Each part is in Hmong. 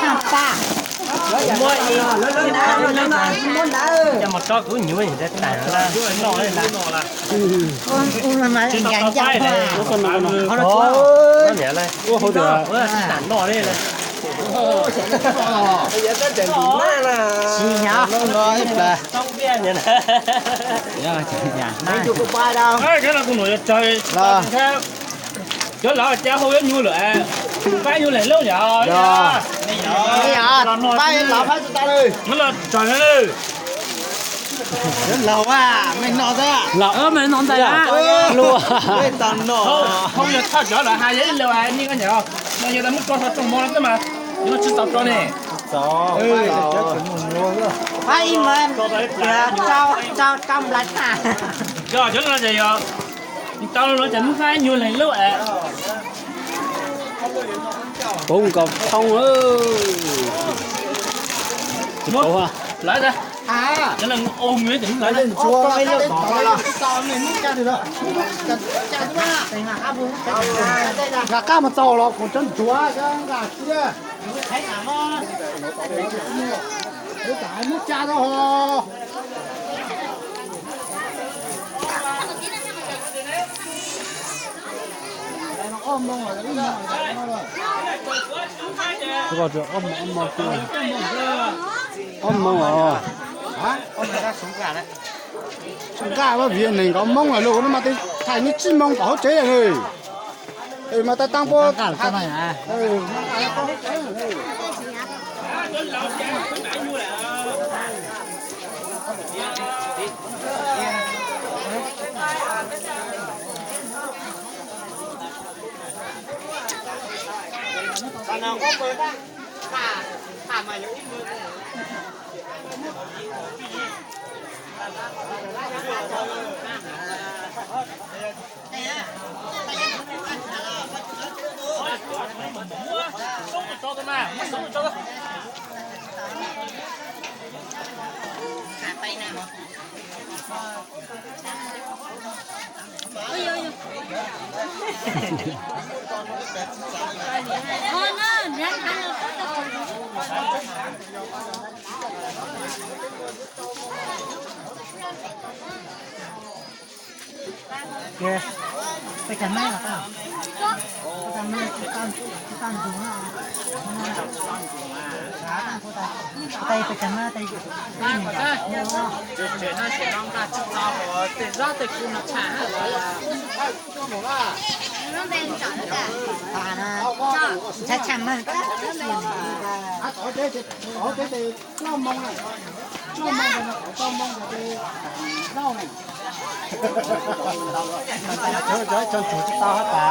thaj paj. Muab ib, muab ntawd, coj mus tso kuv nyuv tas noj li lawm. Ua hauv tias, ua tas noj li lawm. Tsis yog. Cov laus cas hau ib nyuag lawm, faib nyuag leeg lub yom. Faib los faib tsis tas li. Muab los tso na. Laus a, mej noj xwb. Laus, mej noj ntxais a. Hau yog txhob cov lawm hais yog ib leeg hais nej koj nyam, no yog tas muab tso txog tsoom mov no xwb mas, yog no tsis txaus tso ne. Faib ib mov, rau, rau nplai tag. Yog cov no ces yog tau no ces muab faib nyuag leeg lub es. Puv nkaus thoob. Lawv, cov no ua nws ces lawv. Nqa qab mus txog los kuv cov ntsuav cov nqa xwb. Muab tsa rau ho. Ob moos os. Nqa vim neeg nkawd moo lawm, luag no mas thaij neb tsib moos tom hauv tsev lawm. Mas tab taab puab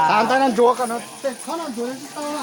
Tav ntawd no ntsuas kom no tej khob no ntsuas tsis tau na.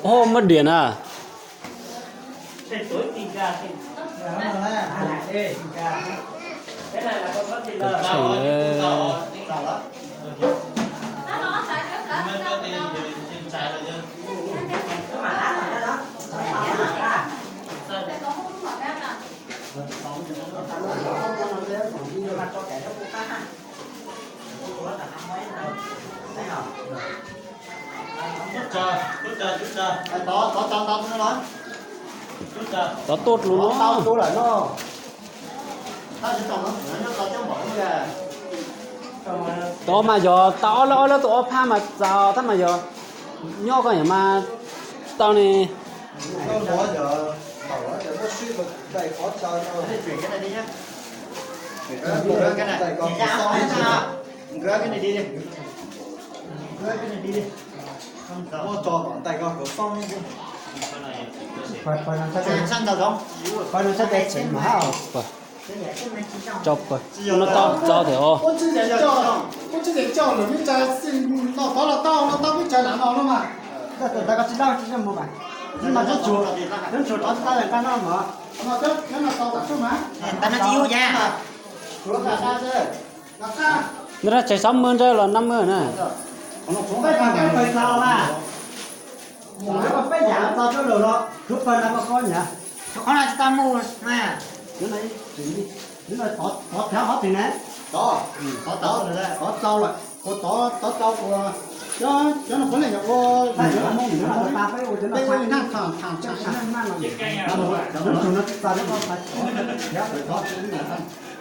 Ov, muab diam na. Tov tuaj lus no. Tov mas yog tau ob lab ob lab tus ob phab mas txaus, tab mas yog nyob koj yam mas tau ne. Rau pawg, no tau txaus thiab os. Nws rau tseg sáu mươi ntsawg los năm mươi na. Qhov no tsis tau mus na. Tov txaus lawm, kuv tov tau kuv, cov no puav leej yog ua, peb ua li nag tham tham tham.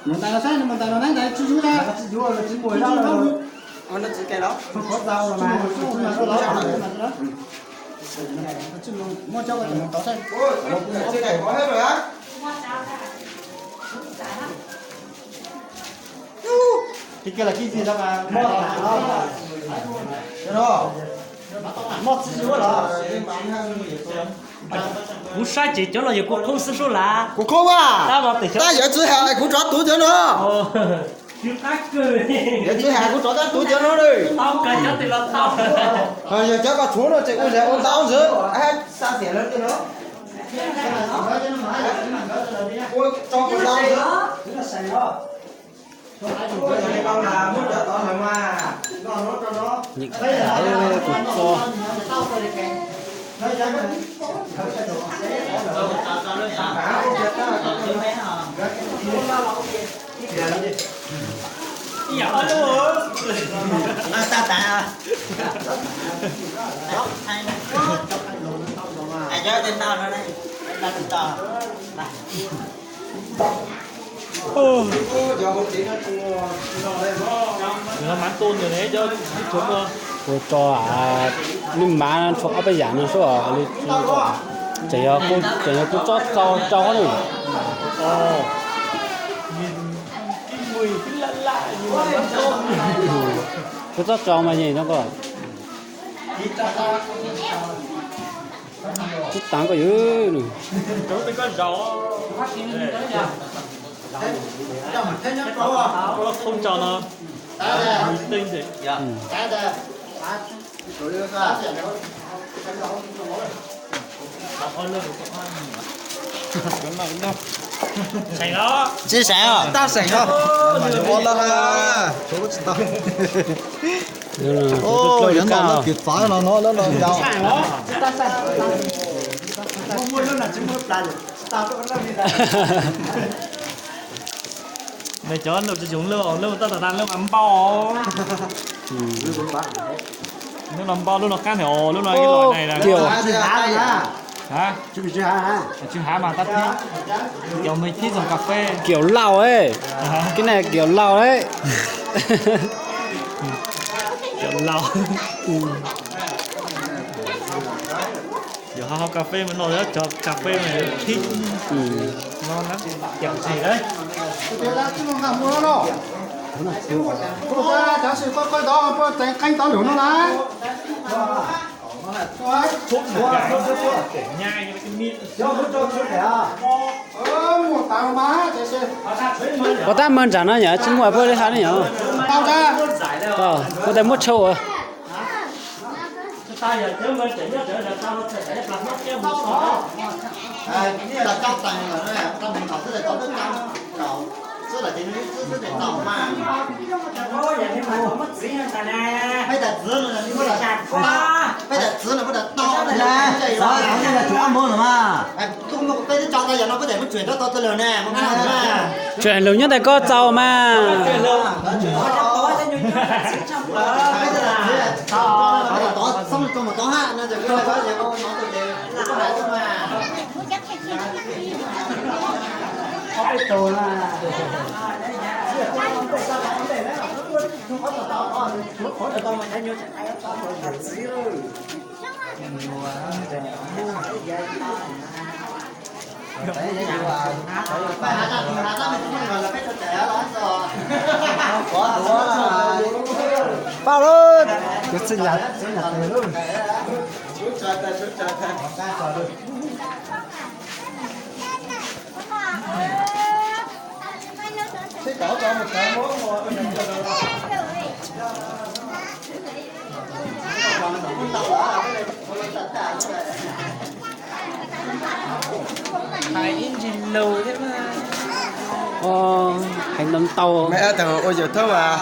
Mus ntais los saib, mus ntais los na, ntais tsis yuav, tsis mus. Muaj cov tov saib. Tib kiag los kib txi tau mas. Kuv saib tsev cov los yog kuv khoob xwb sub lav. Kuv khoob a. Tab yawg txiv has kuv rov tuv cov no. Yawg txiv has kuv rov tuv cov no. Yog cov koj tshuav no ces ua ntau ntxwv. Ua tso kuv ntau ntxwv. Nim kav tus txo. Tus no mab tuaj ntawd ne, cov ib tug no. Kuv tso nej mab tshuav ob peb yam no xwb os, tseem yog kuv tsob tsau tsau ne. Kuv tsob tsau mas yeej no ko. Tib tag koj yog. Thoob tsau no. Tsis seem os. Tab seem os. Yog no lawv txav no no lawv los yau. Nws cov lus tsis yoov lub, lub tab tom tas lub mas npau. Lub no npau, lub no qab ntawm, lub no ib los dai na. Tsw hav mas tab thib, cov me thib zoo cà phê. Kiểu Lào ấy. Cái này kiểu Lào đấy. Kiểu Lào. Yog ho cà phê mas no cov cà phê mas thib no na. Cov tsis, cov tsis, koj koj tod puas teev qeej tod lus no na. Puas tab meeg ntsam no yog tsis muaj pab li ha ne yom. Puas tais muab tshau. Tsuas lus nyob ntawm koj txaus mas. Pab lawm, kuv txij nyas txij nyas tes lawm. Hais ib ntsis lus thiab mas. Hais ntau ntau. Mej ob tug ua YouTube mas,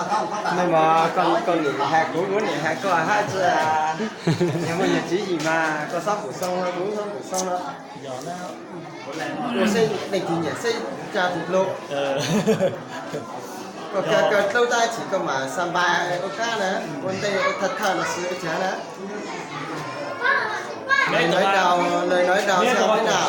nag hmo koj nim hais kuv, kuv nim hais koj hab tsi. Yog muaj yog tswv yim mas koj xob pum xoo no, kuv xob pum xoo no. Ua seb leej twg nyiam seb tsa tus hlub. Koj kawg dlub tab sis koj mam xa npais ua kab na, ua ntej ua thawj thawj los sis ua chav na. Lời nói đầu, lời nói đầu sau thế nào?